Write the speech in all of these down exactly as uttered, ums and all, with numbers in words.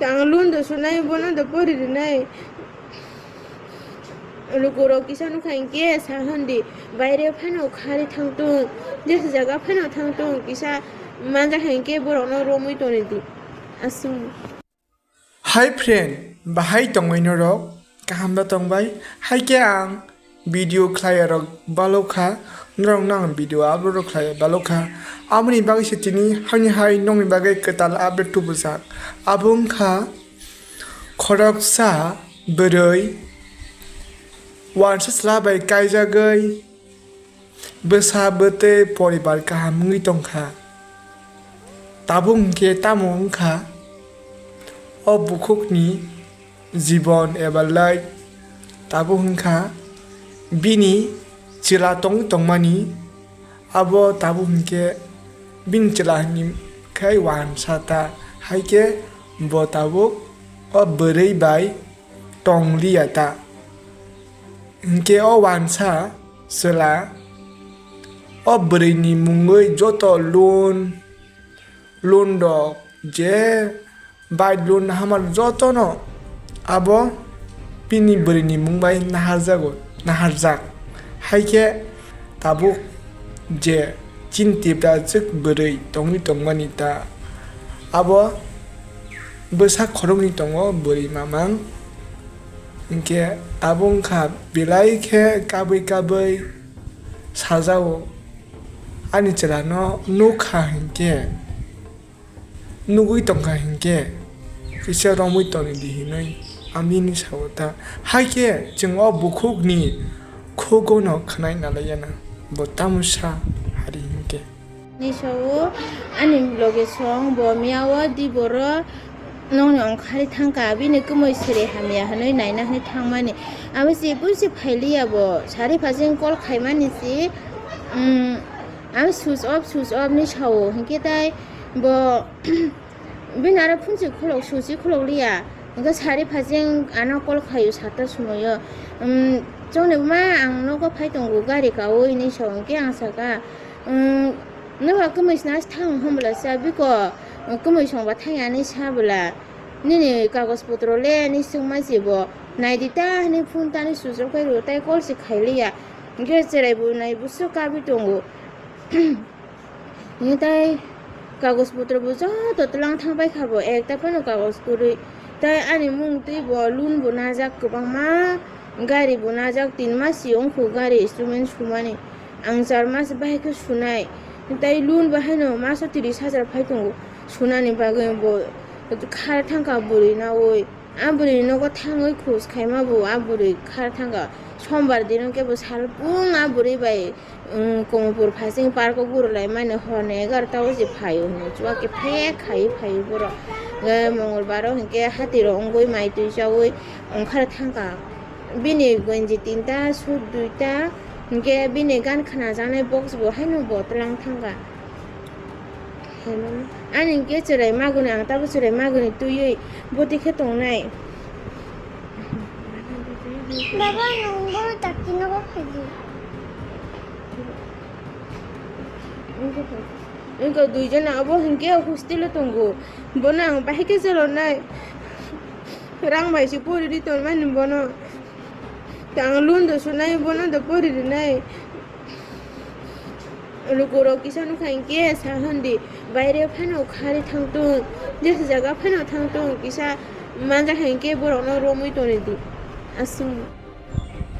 Ang loan do sunai, bono do pori rinai. Lukurok kisa nukha hinkhe sa hwn di, baire phano khari thang tung, jesa jaga phano thang tung, kisa manja hinkhe borokno romwi toni di. Aswk. Hi friend, bahai tongwi norok? Kaham da tongbai? Haikhe ang video khlai rok balokha, norok no ang video upload rok khlai balokha. Aboni bagwi se tini hani hai nokni bagwi kwtal update tubujak. Abo wngkha khoroksa bwrwi wansa chwla bai kaijagwi bwsa bwtwi poribar kaham wngwi tongkha. Tabuk hinkhe tamo wngkha o bukhukni jibon eba life? Tabuk hinkha bini chwla tongwi tongmani, abo tabuk hinkhe bini chwla hinwi khai wansa ta, haikhe bo tabuk o bwrwi bai tongliya ta. Hinkhe o wansa chwla o bwrwini mungwi joto loan, loan rok je bai loan hamar jotono abo bini bwrwini mung bai naharjago, naharjak. Haikhe tabuk je chini Tiprajwk bwrwi tongwi tongmani ta, abo bwsa khoroknwi tongo bwrwi mamang. Hinkhe abo wngkha belai khe kabwi kabwi sajao, ani chwlano nukha hinkhe, nugwi tongkha hinkhe kisa romwi toni di hinwi ang bini sao ta. Haikhe chwng o bukhukni khugono khwnai nalaiyana, bo tamo sa hari hinkhe. Ni sao ani loge song bo miyao di boro nokni ongkhari thangkha, bini kwmwi siri hamya hinwi naina hinwi thangmani. Abo se buisi phailiya bo, sari phasing call khaimani se, um, ang switch off, switch off ni sao, hinkhe tai bo bini aro phunsi khulok, switch khulok liya, hinkhe sari phasing ano call khaio sata sumoyo. Um, chongni buma ang nogo phai tongo gari kaui ni sao, hinkhe ang saka, um, Noha kwmwi sna thang hwnbwla sa biko, kwmwi songba thang ani sa bwla. Nini kagoj potro le ani swngma se bo. Nai di ta hwnwi phone tani switch off khai rw tai call se khai liya. Hinkhe chwrai bo nai bwswk kabwi tongo. Hinkhe tai kagoj potro bo joto twlang thang bai kha bo, ekta phano kagoj kwrwi. Tai ani mung twi bo loan bo najak kwbangma, gari bo najak, tin mas si wngkhu gari instrument sumani. Ang char mas bahai khe sunai. Tai loan bo haino maso tris hajar phai tongo sunani bagwi, bo khar thangkha bwrwi naui. A bwrwi nogo thangwi khus khaima bo a bwrwi khar thangkha. Sombar dino khe bo salbung a bwrwi bai, um, Komopur phasing park o gurulai mani, horni egarota o se phaio hinwi chuwa khe phek khai phaio borok. Mongolbar o hinkhe hati rok wngwi mai twi chaui ongkhar thangkha. Bini gonji tinta, suit duita, hinkhe bini gan khnajaknai box bo haino bo twlang thangkha. Ani hinkhe chwrai magwni, ang tabuk chwrai magwni twiwi bwtwi khe tongnai. Baba, nwng bo dakti nogo phaidi. Wngkha duijon abo hinkhe hostel o tongo. Bono ang bahai khe chalonai. Rang bai se pori ri tonmani bono. Tang loan do sunai, bono do pori rinai. Lukurok kisa nukha hinkhe sa hwn di, baire phano khari thang tung, jesa jaga phano thang tung, kisa manja hinkhe borokno romwi toni di. Aswk.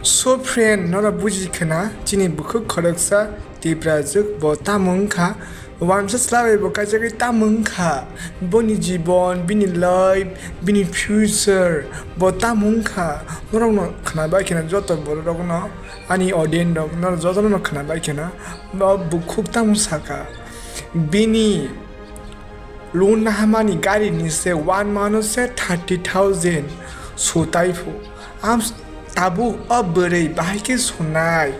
So friend, norok buji khna, chini bukhuk khoroksa Tiprajwk bo tamo wngkha, wansa chwla bai bo kaijagwi tamo wngkha, boni jibon, bini life, bini future bo tamo wngkha, norokno khna bai khna joto borok rokno, ani audience rok, norok jotono khna bai khna, bo bukhuk tamo saka, bini loan nahamani gari ni se one month o se thirty thousand sutai phu. Am tabuk o bwrwi bahai khe sunai,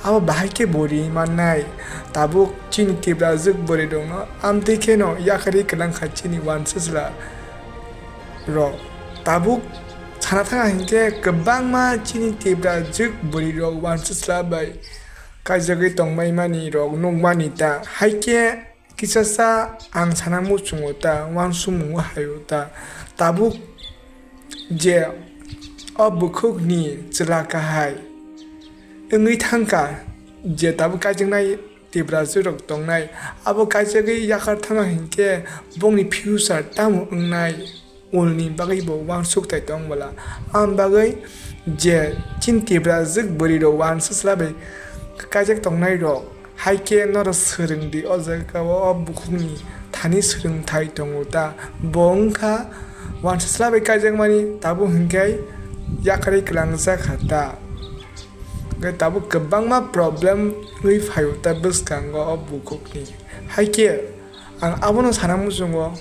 abo bahai khe bori mannai. Tabuk chini Tiprajwk bwrwi rokno amtwi kheno yakarwi kwlang kha chini wansa chwla rok. Tabuk sana thanga hinkhe kwbangma chini Tiprajwk bwrwi rok wansa chwla bai kaijagwi tongbai mani rok nukmani ta. Haikhe Kisasa ang sana muchungo ta, uansukmungo haio ta. Tabuk je o bukhukni chwla kahai wngwi thangkha, je tabuk kaijaknai Tipraswk rok tongnai, abo kaijagwi yakar thangkha hinkhe bongni future tamo wngnai, ulni bagwi bo uansuk tai tong bwla. Am bagwi je chini Tipraswk bwrwi rok uansa chwla bai kaijak tongnai rok, hai khe norok swrwng di, o jaga o, o bukhukni thani swrwngthai tongo ta? Bo wngkha uansa chwla bai kaijakmani, tabuk hinkhe yakarwi kwlangjak kha ta? Hwnkhe tabuk kwbangma problem wngwi phaio ta bwskango o bukhukni. Hai khe ang abono sana muchungo,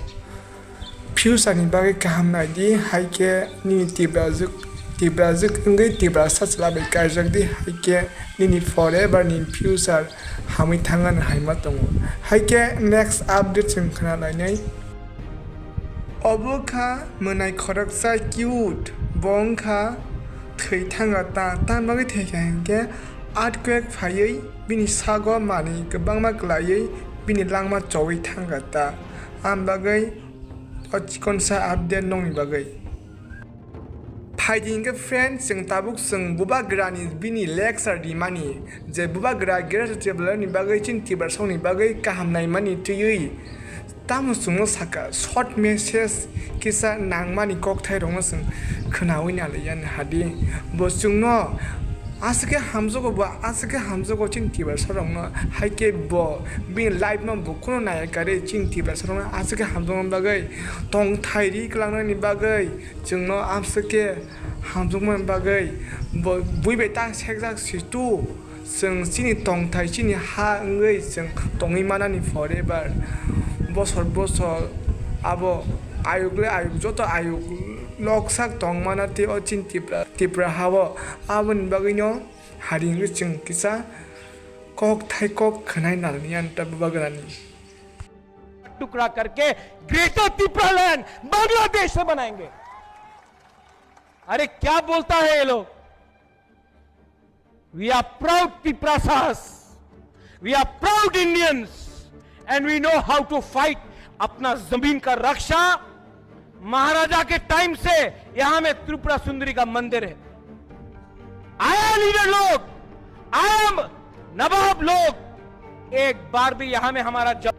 future ni bagwi kaham nai di, hai khe nini Tipraswk, Tipraswk wngwi Tiprasa chwla bai kaijak di, hai khe nini forever ni future hamwi thangna hai ma tongo. Hai khe next update chwng khna lainai. Obo kha mwnai khoroksa cute, bo wngkha thwi thangkha ta, tamni bagwi thwikha hinkhe earthquake phaiwi bini sago manwi kwbangma kwlaiwi bini langma chowi thangkha ta. Am bagwi o chikonsa update nokni bagwi. Phaidi hinkhe friend, chwng tabuk chwng bubagrani bini lecture rimani, je bubagra Greater Tipralandni bagwi chini Tiprasongni bagwi kaham naimani twiwi tamo chwngno sakha, short message kisa nangmani kokthairokno chwng khwnawi nalaiyani hadi. Bo chwngno aswk khe hamjago, bo aswk khe hamjago chini Tiprasarokno, hai khe bo bini life no bo kheno naiya karwi chini Tiprasarokno aswk khe hamjakmani bagwi, tongthai ri kwlangnani bagwi, chwngno amswk khe hamjakmani bagwi bo bui bai ta sekjak situ. Chwng chini tongthai, chini ha wngwi chwng tongwi manani forever. Bosor bosor abo ayuk le ayuk, joto ayuk loksak tong mana tei o chini Tipra, Tipra ha-o. Aboni bagwino hari wngwi chwng kisa kok thai kok khwnai nalni anta bubagrani. टुकड़ा करके ग्रेटर तिपरालैंड बांग्लादेश में बनाएंगे। अरे क्या बोलता है ये लोग? We are proud Tiprasas, we are proud Indians and we know how to fight. अपना जमीन का रक्षा। महाराजा के टाइम से यहाँ में त्रिपुरा सुंदरी का मंदिर है। आया लीडर लोग, आया नवाब लोग, एक बार भी यहाँ में हमारा जब